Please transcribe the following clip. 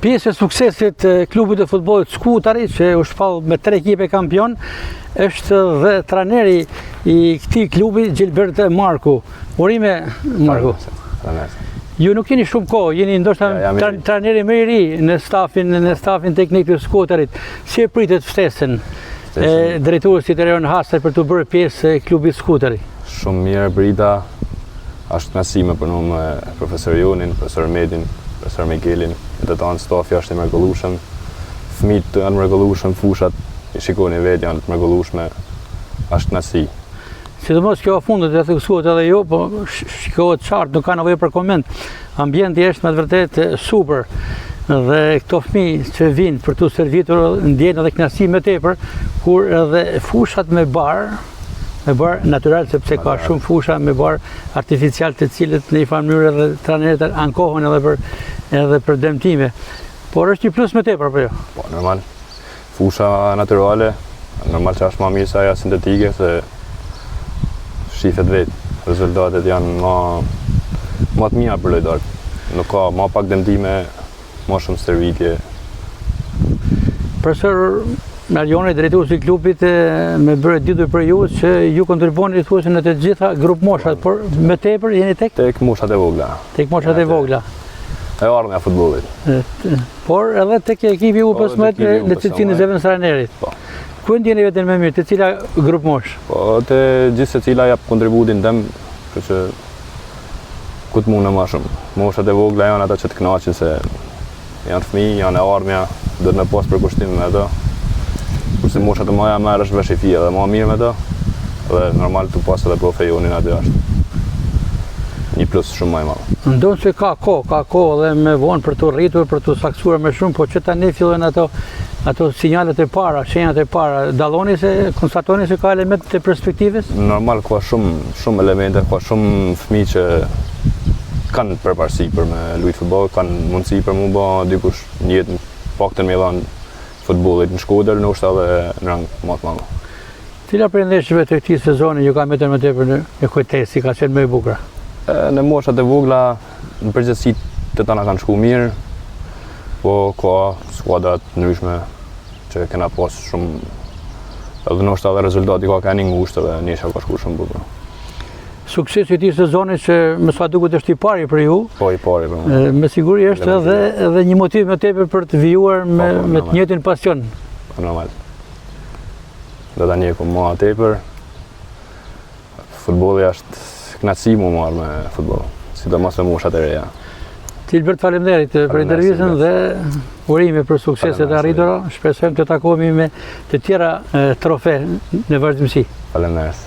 Pjesë e suksesit të klubit të futbollit Skutari, që u shpall me tre ekipe kampion, është dhe trajneri i këtij klubi Gilbert Marku. Urime Marku. Ju nuk jeni shumë kohë, jeni ndoshta trajneri më i ri në stafin në stafin teknik të Skutarit. Si e pritët ftesën e drejtuesit Erion Hasaj për t'u bërë pjesë e klubit Skutari? Shumë mirë e prita, Është kënaqësi me punu me profesor Jonin, profesor Medin, profesor Mikelin, me të tanë stafi është i mrekullueshëm, fëmijët janë të mrekullueshëm, fushat i shikoni vetë janë të mrekullueshme, është kënaqësi. Sidomos kjo e fundit e theksuat edhe ju, po shikohet qartë, nuk ka nevojë për koment. Ambienti është me të vërtetë super dhe këto fëmijë që vijnë për t'u stërvitur ndjejnë edhe kënaqësi më tepër kur edhe fushat me bar me bar natyral sepse ka shumë fusha me bar artificial të cilët në një farë mënyrë edhe trajnerët ankohen edhe për edhe për dëmtime. Por është një plus më tepër apo jo? Po, normal. Fusha natyrale, normal që është ma mirë se ajo sintetike se shifet vetë. Rezultatet janë ma ma të mira për lojtarët. Nuk ka ma pak dëmtime, Ma shumë stërvitje. Profesor Marjoni, drejtuesi i klubit, më bëri të ditur për ju që ju kontribuoni thuajse në të gjitha grupmoshat, por më tepër jeni tek tek moshat e vogla. Tek moshat e vogla. E ardhmja e futbollit. Por edhe tek ekipi U15 në në cilësinë e zëvendëstrajnerit. Po. Ku e ndjeni veten më mirë, te cila grupmoshë? Po, te gjithsecila jap kontributin tem, kështu që Ku të mundem ma shumë. Moshat e vogla janë ata që të kënaqin se janë fëmijë, janë e ardhmja, duhet me pas përkushtim me to. Kurse moshat e mëdha merresh vesh i fije edhe ma mirë me to. Dhe normal tu pas edhe profe Jonin aty është një plus shumë ma i madh. Ndonëse ka kohë, ka kohë dhe më vonë për t'u rritur, për t'u saktësuar më shumë, po që tani fillojnë ato ato sinjalet e para, shenjat e para, dalloni se konstatoni se ka elemente të perspektivës? Normal ka shumë shumë elemente, ka shumë fëmijë që kanë përparësi për me lujt futboll, kanë mundësi për m'u bë dikush në jetë, paktën me i dhanë futbollit në Shkodër, ndoshta edhe në rang më të madh. Cila prej ndeshjeve të këtij sezoni ju ka mbetur më tepër në, në kujtesë, si ka qenë më e bukura? Në moshat e vogla, në përgjithësi të tana kanë shku mirë, po ka skuadra të ndryshme që kena pas shumë edhe ndoshta edhe rezultati ka qenë i ngushtë edhe ndeshja ka shku shumë bukur. Suksesi i këtij sezoni që me sa duket është i pari për ju. Po i pari për mua. Me siguri është edhe edhe një motiv më tepër për të vijuar me po, po, me të njëjtin pasion. Po normal. Do ta ndjekim ma tepër. Futbolli është kënaqësi m'u marrë me futboll, sidomos me moshat e reja. Gilbert, faleminderit për intervistën dhe urime për sukseset e arritura. Shpresojmë të takohemi me të tjera trofe në vazhdimësi. Faleminderit.